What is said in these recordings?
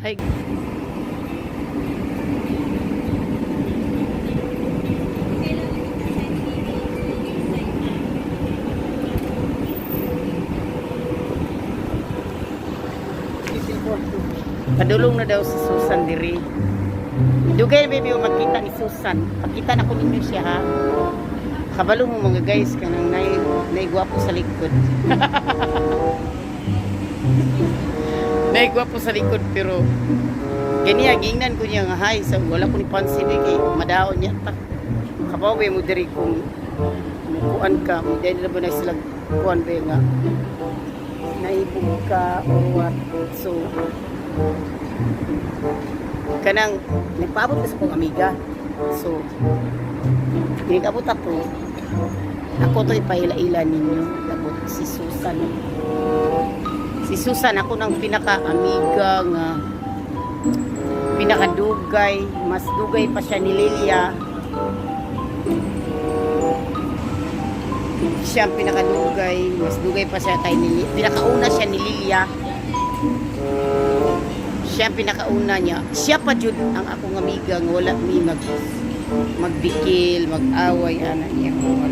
Hi. Padulong na daw si Susan diri. Dugay na baby magkita ni Susan. Pakita na ko ninyo siya, ha. Kabalo mo, mga guys, kanang nay gwapo sa likod. Nay gwapo sa likod, pero ganiya gingnan ko niya nga hi, so wala ko ni pansin eh, kay madaon niya ta. Kabaw mo diri kung mukuan ka, mo dahil na ba na sila kuan ba nga naibog ka or what. So kanang nagpaabot ka sa kong amiga. So nagabot ako, ako to ipaila-ila ninyo. Abot si Susan. Si Susan ako ng pinaka-amiga nga pinakadugay, mas dugay pa siya ni Lilia. Siya ang pinakadugay, mas dugay pa siya kay ni pinakauna siya ni Lilia. Siya ang pinakauna niya. Siya pa jud ang akong amiga nga wala mi magbikil, mag-away ana niya, wala.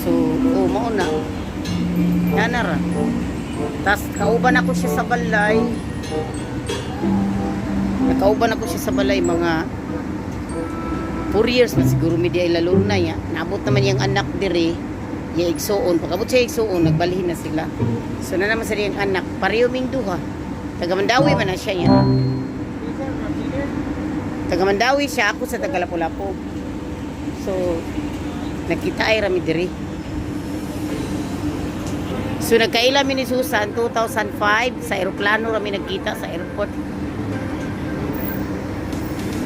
So, oh, mao na. Nana ra. Tas kauban ako siya sa balay. Nakauban ako siya sa balay mga 4 years na siguro mi di ay lalo na ya. Naabot naman yung anak diri ya igsuon. Pagabot siya igsuon, nagbalhin na sila. So na naman sa iyang anak, pareho ming duha. Taga Mandawi man na siya niya. Taga Mandawi siya, ako sa taga Lapu-Lapu. So nagkita ay rami diri. So nagkaila mi ni Susan 2005 sa eroplano rami nagkita sa airport.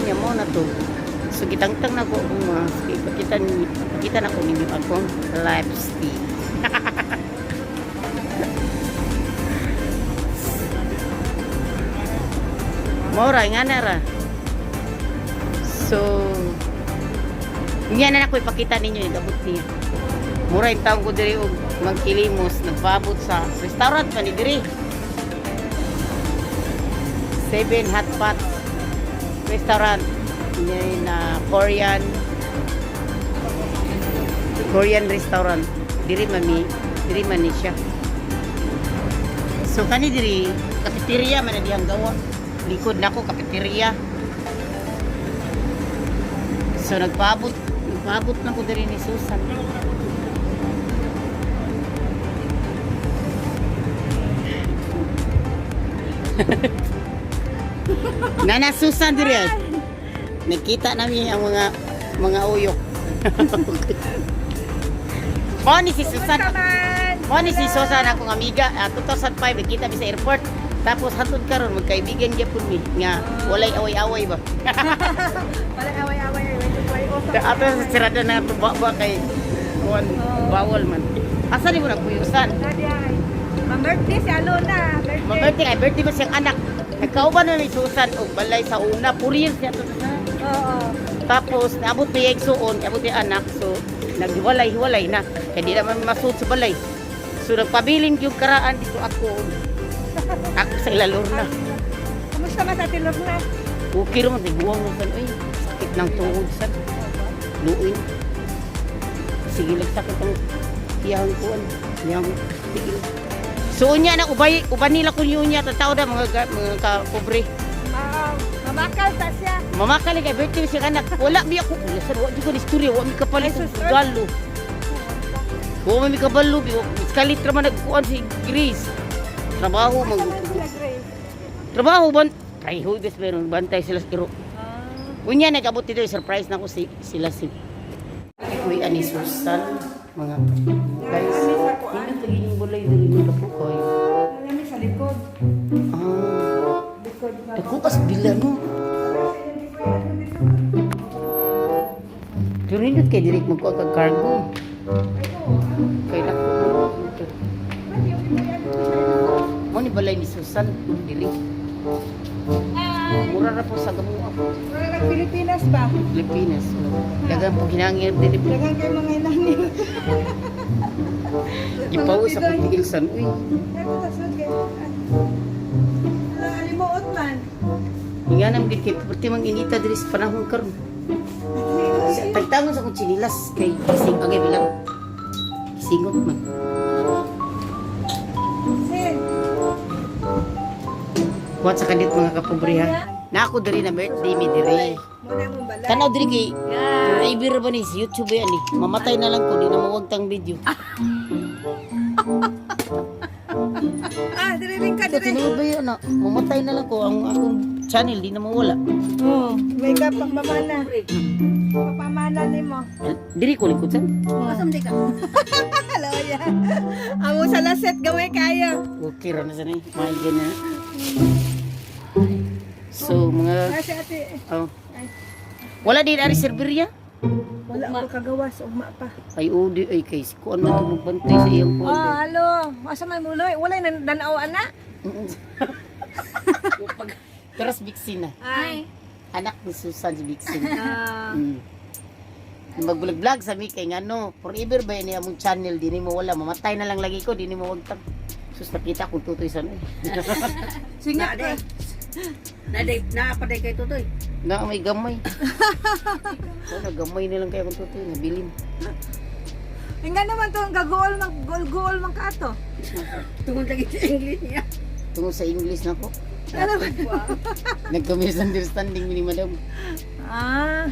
Nya mo na to. So gitangtang na ko akong mask. Ipakita na ko ninyo akong lipstick. Mora nga na ra. So niya na ako ipakita ninyo yung abot niya. Mura yung taong ko diri og magkilimos, nagpaabot sa restaurant pa ni diri. Seven Hot Pot Restaurant niya na Korean Korean restaurant. Diri mami, diri man ni siya. So kani diri cafeteria man na diyang gawa. Likod nako cafeteria. So nagpaabot na ko diri ni Susan. Nana Susan diri ay. Nagkita nami ang mga uyok. Mao ni si Susan. Mao ni si Susan akong amiga. 2005 nagkita mi sa airport. Tapos hantod karon magkaibigan gyapon mi nga walay away-away ba. Wala away-away, way to Ato sa sirada na tuba ba kay kuan, bawal man. Asa ni mo nagpuyusan? Dadi ay. Ma-birthday si Alona. Birthday. Ma-birthday kay birthday ba siyang anak. Nagkauban na ni Susan og balay sa una, 4 years niya to na. Oo. Tapos naabot pa yung igsuon, abot yung anak, so naghiwalay-hiwalay na. Kaya di naman masud sa balay. So nagpabilin yung karaan dito ako. Ako sa Ilalorna. Kumusta man sa Ate Lorna? Okay raman, tiguang mo san, ay, sakit ng tuhod sa luin. Sige lang sakit ang iyang kuan, iyang tigil. So unya na ubay, uban nila kun yun niya tao da mga mga kapobre. Mamakal ta siya. Mamakali kay birthday siya anak. Wala mi ako. Wala sir, wa jud ko ni istorya, wa mi kapalit Ay, og sus, sir. regalo. Wa mi kabalo, kalit ra man nagkuan si Grace. Trabaho mag Asa man sila, Grace? trabaho ban ay huwibes meron bantay sila sa iro. Ah. Unya nagabot dito, surprise na ko si sila si Kuya ni Susan, mga guys. Hindi pa yung bulay diri nila po kayo. Alam sa likod. Ah, Likod ba? dako as bila no. Pero nindot kay diri magkuha kag cargo. Kay dako. Mo ni balay ni Susan diri. Mura ra po sa gamuha. Wala lang Pilipinas ba? Pilipinas. Daghang po hinangin diri. Daghang kayo mga inangin. Gipawis ako tiilsan. Uy. Ito, tasod kayo. Ala, Nga nang gid kay perti mang inita diri sa panahon karon. Tagtangon sa akong tsinilas kay kising agay bilang. Singot man. Sin. Kuhat sa kanit, mga kapobre, ha. Na ako diri na birthday mi diri. Muna mo balay. Tanaw diri kay forever ba ni si YouTube yan eh. Mamatay na lang ko, di na mawag tang video. Ah, diri rin ka Ito, diri. tinuod ba yun na? Mamatay na lang ko, ang akong channel di na mawala. Oh, may ka pang mamana. Papamana nimo. Diri ko likod san. Asam di ka? Hello ya. Amo sa laset gawin kayo. Okay ra na sana eh. Mahal ganyan. So, mga Ah, si ate. Oh. Wala din ari serveria? Wala ako kagawas, ugma pa. Ay, udi, ay, kay, si kuan man to magbantay sa iyang kuan. Oh, halo. Asa may muloy? Wala nang danaw ana. Teras Bixin na. Ay. Anak ni Susan si Bixin. Ah, Mag-vlog sa mi kay ngano, forever ba yan among channel, di ni mo wala, mamatay na lang lagi ko, di ni mo wag tag. Sus, nakita kong tutoy sa ano eh. Singat ka. Naday, naapaday kay Tutoy. Na may gamay. Oh, nagamay na lang kaya kong tutoy, nabilin. Nga naman to, ang gagool man gol-gool man ka ato. Tungod lagi sa English niya. Tungod sa English na ko. Ano ba? Nagka-misunderstanding ni madam. Ah,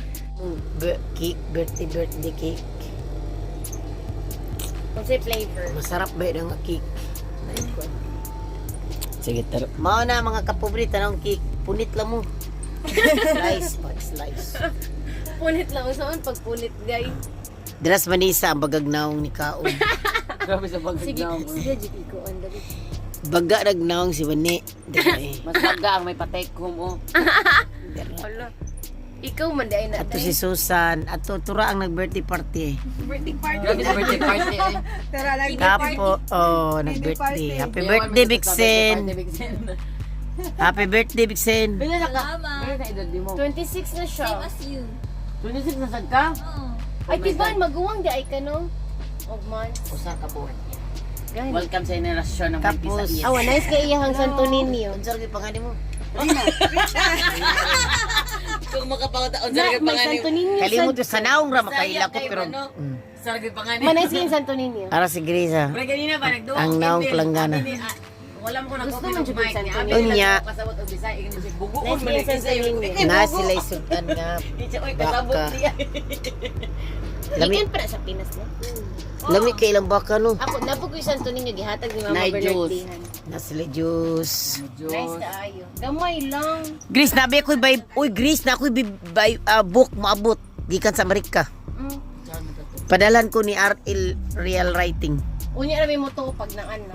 Cake, birthday, birthday cake. Kasi flavor. Masarap ba yun ang cake? Sige, taro. Mao na mga kapobre, tanong cake. Punit lang mo. Slice, pag slice. Punit lang. Saan pag punit, guys? Dras Manisa ang bagag naong ni Kaon. Grabe sa bagag Sige, na. sige, jig ko ang dali. Baga nagnaong si Wani. Dira eh. Mas baga ang may patay home oh. Dira. Hala. Ikaw man dai na Ato si Susan. Ato tura ang nag-birthday party eh. Birthday party. Grabe sa birthday party eh. tara lang. Kapo, oh, nag-birthday. Happy birthday, Bixen. Happy birthday, Bixen. Pila na ka? Pila na edad di mo? 26 na siya. Same as you. 26 na sad ka? Oo. Ay, tiban, maguwang di ay ka, no? Og man. Usa ka buwan. Gani. Welcome sa henerasyon ng Tapos, Tapos, Awa, nice kay iyahang Santo Niño. Unsa lagi pangani mo? Kung makapangata unsa Na, lagi may pangani. Santo Niño. Kalimot yung sa naong ra makaila ko pero Ano? Sa lagi pangani. Manais kay Santo Niño. Ara si Grace ah. Pre ganina ba nagduo? Ang naong palanggana. Wala mo ko Gusto nag-open man og jud mic Santo ni Abi. Unya. Kasabot og Bisaya ingnon siya buguon Nice man kay Santo Niño. Na sila sultan nga. Di siya oy kasabot Baka. niya. Lami Gikan pa na sa Pinas, no? lami kay ilang baka no. Ako, napog ko yung Santo Niño, gihatag ni Mama Nay Bernard juice. Dihan. Na sila juice. Nice kaayo. Gamay lang. Grace na ako'y bay Uy Grace na ako'y bay, book maabot gikan sa Amerika. Padalan ko ni RL Real Writing. Unya ra may mo to pag naan na.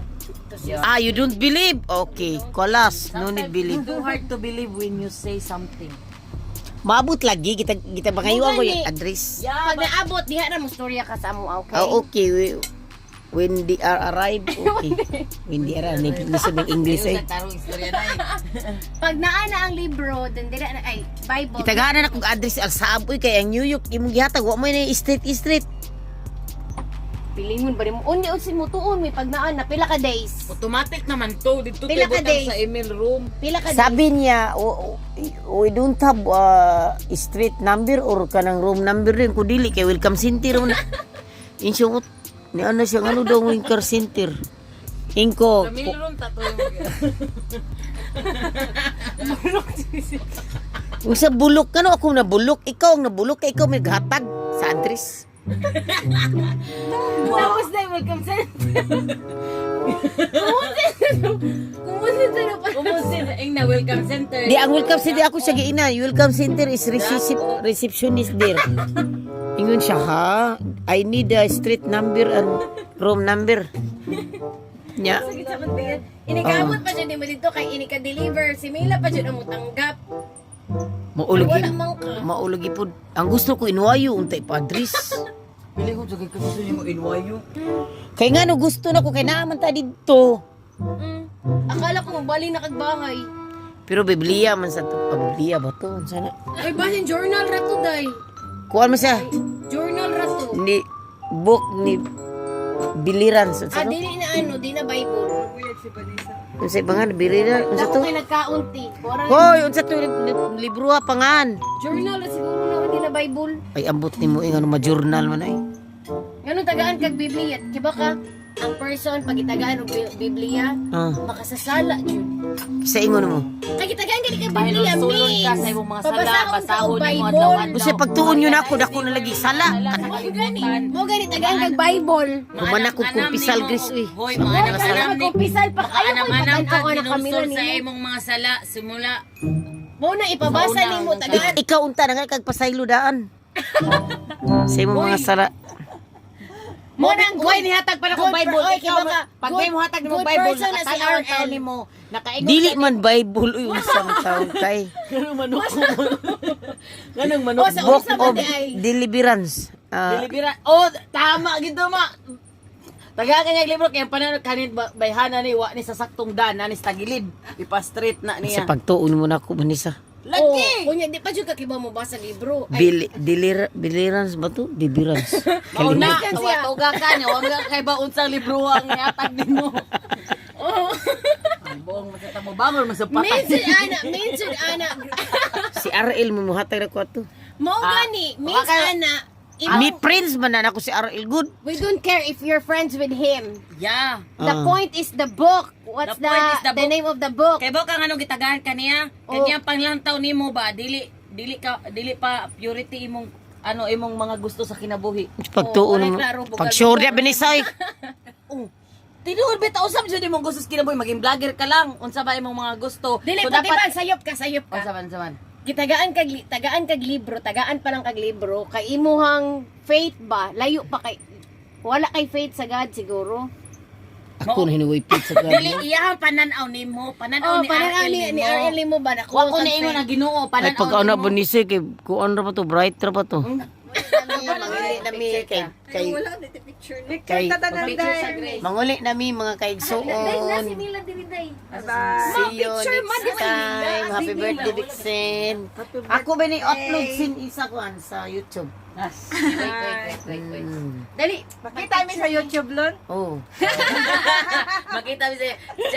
Ah, you don't believe? Okay, kolas, no need believe. Too hard to believe when you say something. Maabot lagi kita kita bangayuan ko yung Mugani. address. Pag naabot, diha ra mo storya ka sa amo, okay? Ah, okay. When they are arrive, okay. When they are, lisod ng English eh. Tarong istorya na eh. Pag naa na ang libro, then dili na ay Bible. Itagahan na kong address al saab uy kay ang New York imong gihatag wa mo na street street. Pilingon ba nimo? Unya unsin mo tuon may pag naa na pila ka days. Automatic naman to. Dito Pila ka tayo butang days? sa email room. Pila ka days. Sabi niya, "We don't have street number or kanang room number rin kung dili kay welcome center mo na." In short, ni ano siya ano daw welcome center. Inko, Sa mail room tato yung Kung sa bulok ka no, ako nabulok, ikaw ang nabulok, kay ikaw may gatag sa address. Tapos na welcome center. Kumusin na pa. Kumusin ing na welcome center. Di ang welcome center ako siya giina. Welcome center is receptionist there. Ingon siya ha, I need a street number and room number. Nya. Sakit sa kunti. Inigamot pa jud nimo dito kay ini ka deliver. Si Mila pa jud ang motanggap. Maulugi. Wala man ka. Maulugi po. Ang gusto ko inwayo untay pa address. Pili ko sa gusto nimo inwayo. Kay nga no gusto na ko kay naaman ta didto. Akala ko mabali na kag bahay. Pero Biblia man sa to. Ah, Biblia ba to? Sana. Ay basin journal ra to day. Kuan man siya. Journal ra to. Ni book ni Biliran sa Ah, sa dili na ano, di na Bible. Weird si Vanessa. Unsa ba nga birira? Unsa Dako to? kay nagkaunti. Ora Hoy, unsa to libro ha pangan? journal na siguro na hindi na Bible. Ay ambot nimo eh ano ma-journal man ay. Ngano tagaan kag Biblia? Kiba ka ang person pag itagaan og Biblia makasasala jud. Sa ingon mo. Kay gitagaan gani kag Biblia Sulod means ka sa imong mga sala, pabasahon ka og basahon nimo Bible. adlaw-adlaw. Usa pagtuon yun ako dako na lagi sala. Mo gani tagaan kag Bible. Humana ko kumpisal Grace uy. Hoy, Sa mga mga anak sala. anam ni Kumpisal pa kayo ko Anam-anam ipatan-aw ka na kami ginulsol sa nimo. imong mga sala simula. Mo na ipabasa Sa una, nimo hanggang tagaan. Ikaw unta na nga kag pasaylo daan. Sa imong mga sala. Mo na ang Hoy, nihatag pa na kong good Bible. oy, Ikaw, kiba ka, pag good- may muhatag nimo good Bible, person na si nakatanaw ang RL. taon nimo. Nakaingon Dili man Bible uy unsa man taon kay. Ganong manok ko. Ganong manok. O, sa Book unsa ba of di ay? Deliverance. Ah, Delibera. Oh, tama gid ma. Tagaan kanya libro kay panan kanin bayhana ni wa ni sa saktong dan na ni sa tagilid. Ipa-street na sa niya. pagtuon mo na ako manisa. Lagi. Oh, kunya di pa jud ka kiba mo basa libro. Ay, Bil delir deliverance ba to? Deliverance. Mao na, Kalimut. tuwa tuga ka niya, wa ka kay ba unsang libro ang nihatag nimo. Oh. Ang buong masata mo bangol masapatay. Means jud ana, means jud ana. Si RL mo muhatag na ko ato. Mo gani, means baka- ana. Imo, Mi friends man na ako si RL good. we don't care if you're friends with him. Yeah. The point is the book. What's The point is the the book. name of the book? Kay ba kang ano gitagaan kaniya? Oh. Kanya panglantaw nimo ba dili dili ka dili pa purity imong ano imong mga gusto sa kinabuhi. Pagtuon Oh, mo. wala klaro, bugal. Pag sure niya binisay. Oh. Tinuod bitaw usab jud imong gusto sa kinabuhi maging vlogger ka lang unsa ba imong mga gusto. Dili so pa dapat di ba sayop ka, sayop ka. unsa man unsa man. Gitagaan kag tagaan kag libro, tagaan pa lang kag libro kay imuhang faith ba layo pa kay wala kay faith sa God siguro. Ako na hinuway pit sa Dili gani. iyahang pananaw nimo, pananaw Oh, ni pananaw RL ni nimo. RL nimo ba na Wa ko na ingon ang Ginoo, Ay pananaw pag ana nimo. binisay kay kuan ra pa to, bright ra pa to. Manguli na mi kay kay Wala dito picture. Kay- Picture tatanan dahil. manguli na mi mga kaigsuon. Si Mila diri day. Bye. See you picture man, next di ba, time. Mila? Happy birthday, Vixen. Ako ba ni upload sin isa kuan sa YouTube. Wait, wait, wait, wait, wait. Dali. Makita mi sa YouTube lon. Oh. Makita mi sa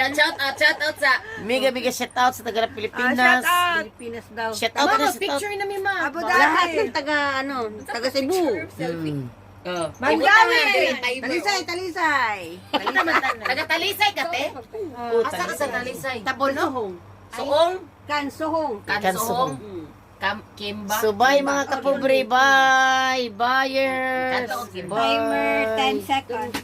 shout out, shout out sa Mega mega shout out sa taga Ah, Pilipinas. shout out. Pilipinas daw. Shout out Mama, na shout out. picture na mi ma. Abu Lahat Dhabi. ng taga, ano, taga Cebu. Oh. Mandawi. Talisay, Talisay. Taga Talisay ka te? Asa ka sa Talisay? Tabono. Suong, Kansuhong. Kansuong, Kam Kimba. So bye mga kapobre, bye. Buyers. Kanto, Kimba. Timer, Bye. 10 seconds.